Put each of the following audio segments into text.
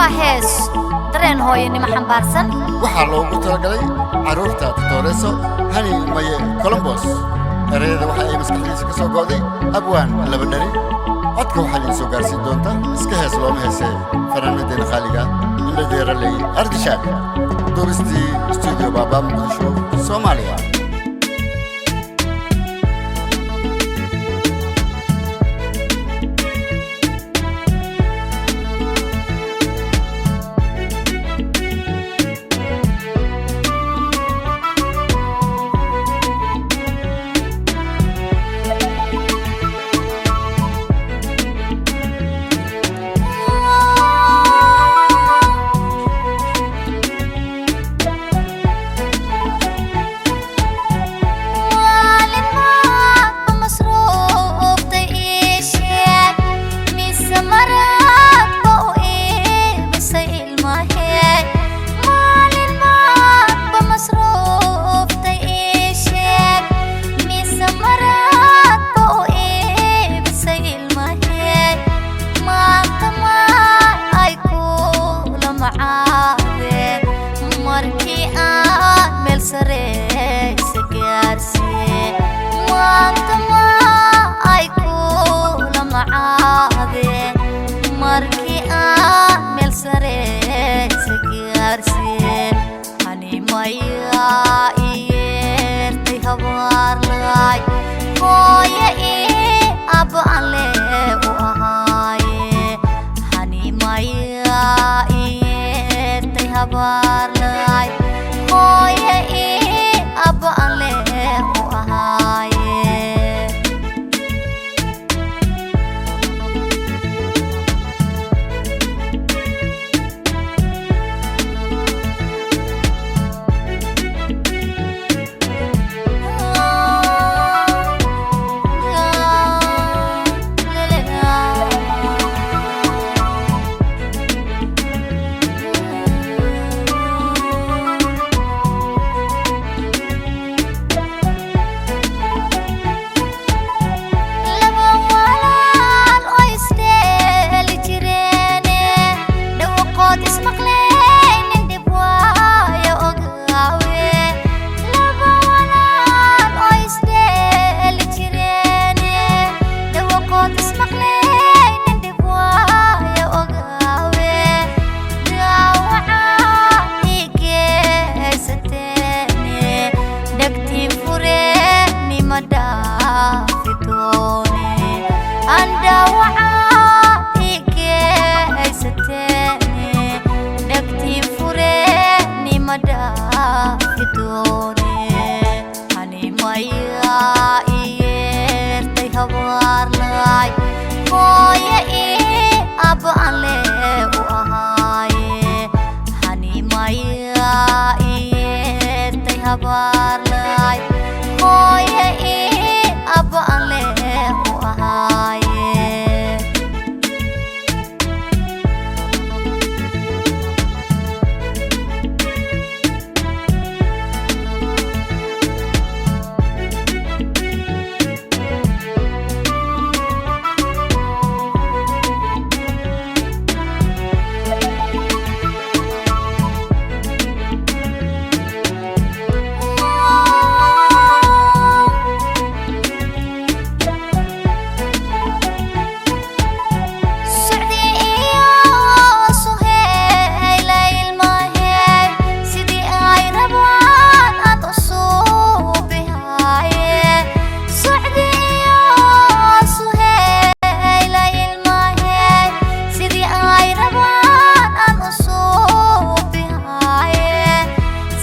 Waa hees dareen hooyanimo xambaarsan. Waxaa loogu talagalay carruurta Doctoreso Hani Maye Colombos. Erayada waxa ay maskaxdiisa ka soo go'day abwaan Laba Dheri. Codka waxaa liin soo gaarsiin doonta, iska hees looma heesee, fanaanadeena khaaliga Indhadeeraley Ardishaak. Duubistii Stuudiyo Baaba, Muqdisho, Soomaaliya. Maalimaadba masruuftay ii sheeg, mise maraadba u iibisay ilmahee? Maalinmaadba masruuftay ii sheeg, mise maraadba u iibisay ilmahee? Maanta ma ay kula macaadeen markii aan meel sareysa gaarsiiye? Maanta ma ay kula macaadeen markii aan meel sareysa gaarsiiye? Hanimayaa iyeertay habaarlay, hooye ii abba aan lee u ahaaye. Hanimayaa iyeertay habaarlay, hooye ii abba aan lee u ahaaye. Laba walaal oo isdheeli jireene, dhawaqood ismaqlaynin dhib waayo ogaawe. Laba walaal oo isdheeli jireene, dhawaqood ismaqlaynin dhib waayo ogaawe. Dhaawaca ii geysateene, dhegtiin fureenima dhaafi doone. Andhaawaca ii geysateene, dhegtiin fureenima dhaafi doone. Hanimayaa iyeertay habaarlay, hooye ii abba aan lee u ahaaye. Hanimayaa iyeertay habaarlay, hooye ii abba aan lee u ahaaye. Socdi iyo suhayla ilmahey, sidii ay rabaan aad u suubihaaye. Socdi iyo suhayla ilmahey, sidii ay rabaan aad u suubihaaye.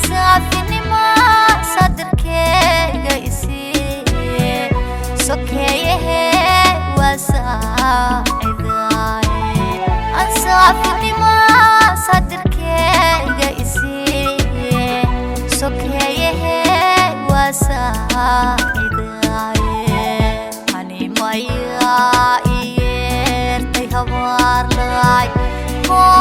Saafinima sadirkeyga isiiye, sokeeyahe waa saacidaaye. Ansaafinima sadirkeyga isiiye, sokeeyahe waa saacidaaye. Hanimayaa iyeertay habaarlay, hooye